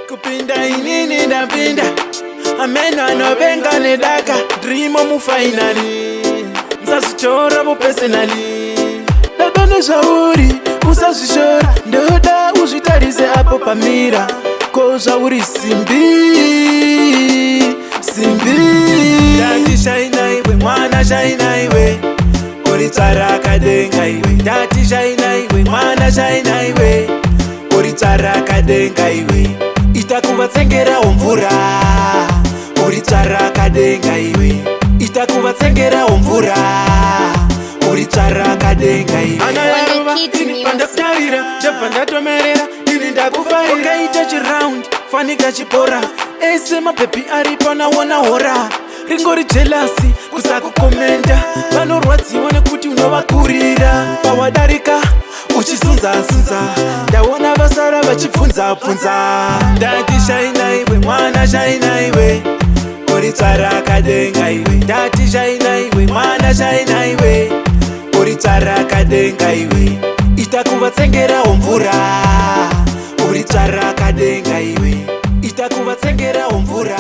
Kupinda inini ndapinda, ameno anovenga nedaka. Ndrimo mufinal, musazvitora personal. Dada nezvauri, usazvishora. Ndoda uzvitarise apo pamira, ko zvauri simbi simbi. Ndati shaina iwe mwana, shaina iwe, uri tsvarakadenga iwe. Ndati shaina iwe mwana, shaina iwe, uri tsvarakadenga iwe. Ita kuvatsengerawo mvura, uri tsvarakadenga iwe. Ita kuvatsengerawo mvura, uri tsvarakadenga iwe. Ana yaruva ini pandakutarira, ndabva ndatomerera, ini ndakufarira. Wakaita chiround fanika chipora, ese mabhebhi aripo naona hora. Ringori jealous kusakukomenda, vanorwadziwa nekuti unovakurira. Pawadarika uchizunza-zunza, ndaona vasara vachibvunza-bvunza. Ndati shaina iwe mwana, shaina iwe, uri tsvarakadenga iwe. Ndati shaina iwe mwana, shaina iwe, uri tsvarakadenga iwe. Ita kuvatsengerawo mvura, uri tsvarakadenga iwe. Ita kuvatsengerawo mvura.